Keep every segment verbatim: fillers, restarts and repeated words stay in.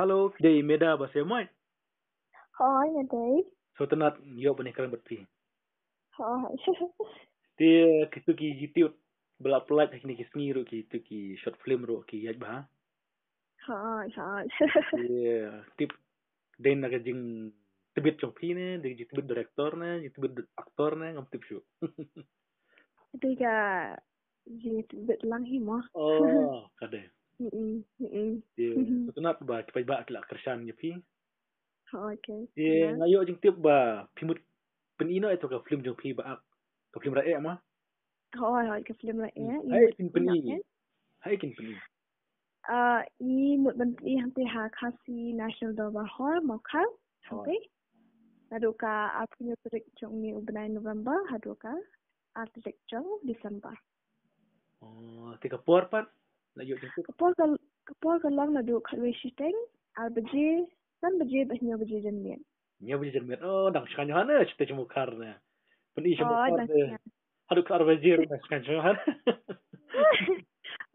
Hello, dei Meda ba se mai. Hoi, nga dei. Sngewtynnat ïoh ban ïakren bad phi. Hoi. Te kito ki YouTube ba la pynlait ha kine ki sngi ruh, kito ki short film ruh ki ïaid bha. Hoi, hoi. Te tip dei na ka jingtbit jong phi ne, dei jingtbit director ne, jingtbit actor ne, ngam tip shuh. Dei ka jingtbit lang hi mo. Oh, ka dei. Mm-mm, mm-mm. Te sngewtynnat ba ki paidbah ki la kyrshan ïa phi. Hoi, okay. Te nga ïoh jingtip ba phi mut pyni noh ïa ka film jong phi ba ak, ka film Raei mo. Hoi, hoi, ka film Raei. Hai kin pyni. Hai kin pyni. Ah, i mut ban pyni hangtei ha Khasi National Dorbar Hall, Mawkhar. Hoi. Hangtei. Naduh ka arphew tarik jong une u bnai November haduh ka ar tarik jong December. Oh, te ka por pat? La ïoh jingtip? Ka por ka, ka por ka long naduh khatwei shiteng, ar baje, san baje bad hynñiew baje janmiet. Hynñiew baje janmiet. Oh, dang shngaiñ ha ne, shiteng jong Mawkhar ne. Pyni jong Mawkhar ne. Haduh ka ar baje ruh dang shngaiñ ha ne.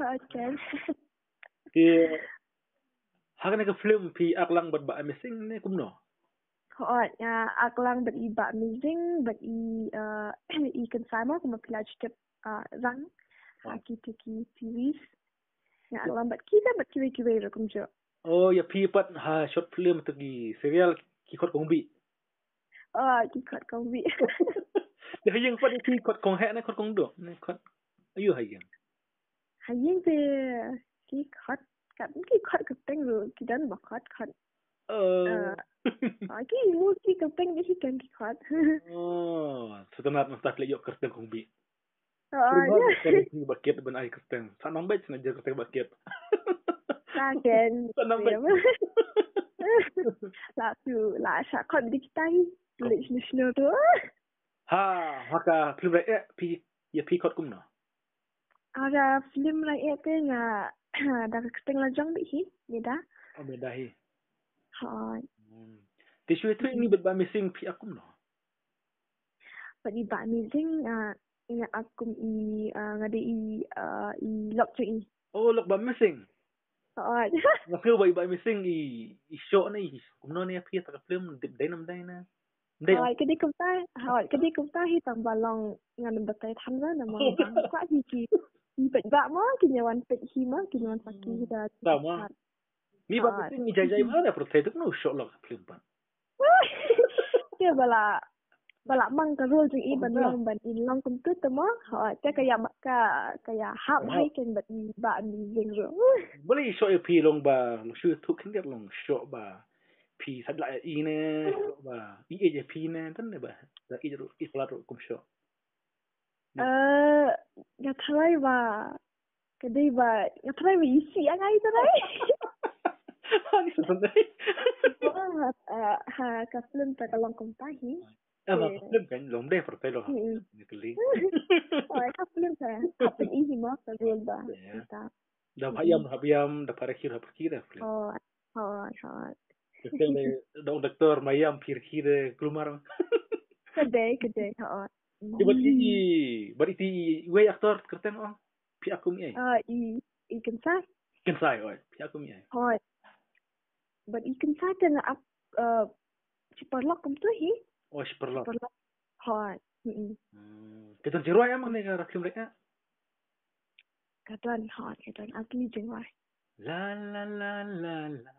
Okay. Te ha kane ka film phi act lang bad Bah Amazing ne kumno? Hooid, nga act lang bad i Bah Amazing, bad i, uh, i Kynsai mo, kumba phi la ju tip, uh, rang ha kito ki series. Nga act lang bad ki, bad kiwei kiwei ruh kumjuh. Oh, ïa phi pat ha short film, to ki serial, ki khot kong bih. Oh, ki khot kong bih. Ïa ha ïing pat ki khot kong heh ne khot kong duh ne khot aïu ha ïing? Ha ïing te ki khot, kat ki khot kyrteng ruh, ki don ba khot khot. Oh. Ah, ki mut ki kyrteng ki hi kan ki khot. Oh, sngewtynnat mynta phi la ïoh kyrteng kong bih. Oh, ïa. Kyrteng ba kit ban ai kyrteng. Sa nang beit sngewtynnat kyrteng ba kit. Sa ken. Sa nang beit. La tu, la sa khot di kita hi. Tulis di sini tu. Ha, ha ka film Raei, eh, phi, ïa phi khot kumno? Ha ka film Raei, eh, te nga, da ka kyrteng la jong bih hi, Meda. Oh, Meda hi. Hooid. Hmm. Te shu ïathuh ïa ngi bad Bah Amazing phi act kumno? Bad i Bah Amazing, ah, nga act kum i, ah, nga dei i, ah, i lok jong i. Oh, lok Bah Amazing. Hooid. Nga sngew ba i Bah Amazing i, i shoh ne, i kumno ne ïa phi ha ka film, dei ne ym dei ne? Ym dei. Hooid, ka dei kumta, hooid, ka dei kumta hi, tang ba long ngan ym batai than ba namar ba kwah hi ki, ki peit ba mo, kin ïa wan peit hi mo, kin wan saki hi da. Tama. Ngi ba peit ngi jai jai ba da pyrthei, to kumno shoh lok film pat. Te ba la, ba la mang ka role jong i ban long, ban in long kumtu te mo. Hooid, te ka ïa ma-, ka, ka ïa hap bha ken bad i Bah Amazing ruh. Balei shoh ïa phi long ba, long shu tu khyndiat long shoh ba phi sa lah ïa i ne, shoh ba i ïeit ïa phi ne, tang ne ba da ïeit ruh, ïeit palat ruh kum shoh. Eh, nga tharai ba ka dei ba, nga tharai ba i sih ïa nga, i tharai. Ha, ni sa tharai. Ha, ha, ha ka film te ka long kumta hi. Eh, ba ka film kan long dei pyrthei long. Hmm. Ni kali. Oh, ka film te. Ka film i hi mo ka role ba. Ïa. Kumta. Da pha ïam, da pha ïam, da pha rakhi, da pha rakhi da film. Oh, oh, oh. Kyrteng dei, da ong doktor, ma ïam phi rakhi da kulmar. Ka dei, ka dei, oh. Te bad i, bad iti i, iwei actor kyrteng ong? Phi act kum iei? Ah, i, i Kynsai. Kynsai, oi. Phi act kum iei? Hooid. Bad i Kynsai te nga act, uh, shi paralok kumtu hi. Oh, shi paralok. Shi paralok. Hooid. Mm-mm. Hmm. Ka don jingrwai em ha kane ka film Raei, eh? Ka don, hooid, ka don. Act i jingrwai. La, la, la, la, la.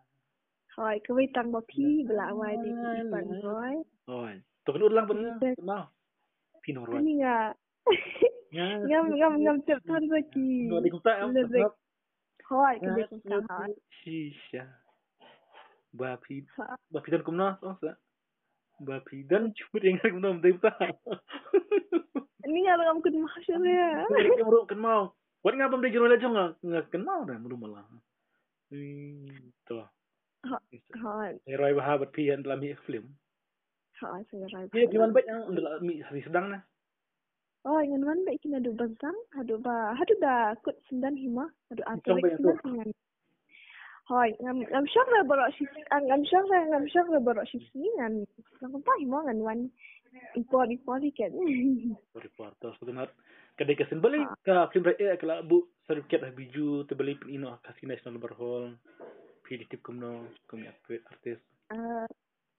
Hooid, kawei tang ba phi ba la wai dei i Pan Roy. Hooid. To kynmaw lang ban kynmaw. Phi nong rwai. Ani nga. Ngam, ngam, ngam tip than ba ki. Hooid, ka dei kumta, hooid. Hooid. Shisha. Ba phi, ba phi don kumno, oh, sa. Ba phi don jingmut ïa nga kumno, ym dei ba. Ani nga ruh ngam kynmaw shuh re. Nga ruh kynmaw. Wat nga bym dei jingrwai la jong nga, nga kynmaw da mano mala. Hmm, to. Ha, ha. Sa rwai bha bad phi ynda la mih film. Ha, sa rwai bha. Phi wan beit ynda la mih ha ri sdang na. Oh, ngan wan beit kine haduh ba sdang, haduh ba, haduh ba kut syndon hi mo, haduh ar tarik syndon hi ngan. Hooid, ngam, ngam shong re baroh shi, ah, ngam shong re, ngam shong re baroh shi sngi ngan, ngan kumta hi mo ngan wan i por i por hi ken. Por i por, to sngewtynnat. Ka dei ka sien balei ka film Raei ka la buh certificate ha Bijou, te balei phin ïeh noh ha Khasi National Dorbar Hall. Ki tip kumno kum i artist?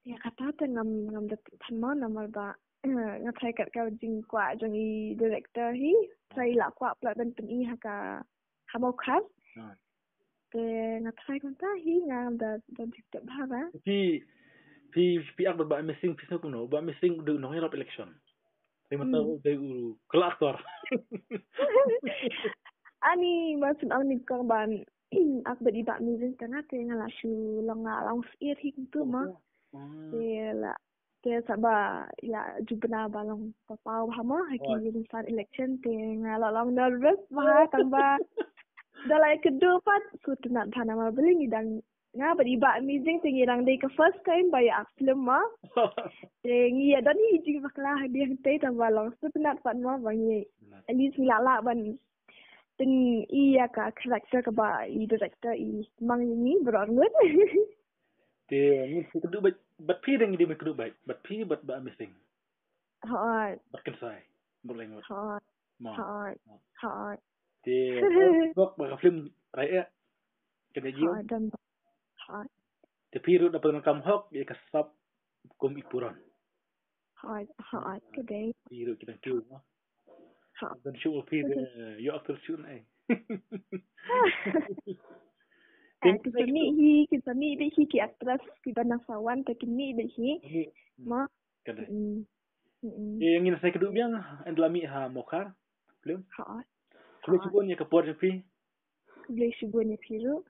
Ïa kata te ngam ngam da tip than mo namar ba nga tharai kat ka jingkwah jong i director hi tharai la kwah pla ban pyn-i ha ka ha Mawkhar. Te nga tharai kumta hi ngam da da tip bha ba. Phi phi phi ak ba Amazing phi sngew kumno ba Amazing u dei u nongïarap election. Te mata u dei u kala aktor. Ani ma syn ong ni kong ban ak ba i ba Amazing ka nga te nga la shu long nga long syier hi kumtu ma. Te la te sa ba ïa jubna ba long papaw ba mo ha ki rynsan election te nga la long nervous ba tang ba da la kynduh pat sngewtynnat bha namar ba lei ngi dang nga bad i ba Amazing te ngi dang dei ka first time ba ïa ak film ma. Te ngi ïa don hi jingbakla hadien te tang ba long sngewtynnat pat ma ba ngi at least ngi la lah ban pyn-i ïa ka character kaba i director i mang ïa ngi baroh arngut. Te ngin sa kynduh bad bad phi dang ngi dei ban kynduh bad bad phi bad ba Amazing. Hooid. Bad Kynsai. Bad Lyngngot. Hooid. Mo. Hooid. Hooid. Te bok ba ka film rai eh. Kane ji. Hooid dan. Hooid. Te phi ruh da pyndonkam hok ïa ka sap kum i Puron. Hooid hooid ka dei. Phi ruh ki dang kiew mo. Hooid. Dan shu phi ïoh aktor shu nai. Te ki sami hi ki sami bad hi ki actress ki ban nang sawan te ki mi bad hi. Mo. Ka dei. Mm. Mm. Ïa ngin sa kynduh biang yn da la mih ha Mawkhar. Film. Hooid. Khublei shibun ïa ka por jong phi. Khublei shibun ïa phi ruh.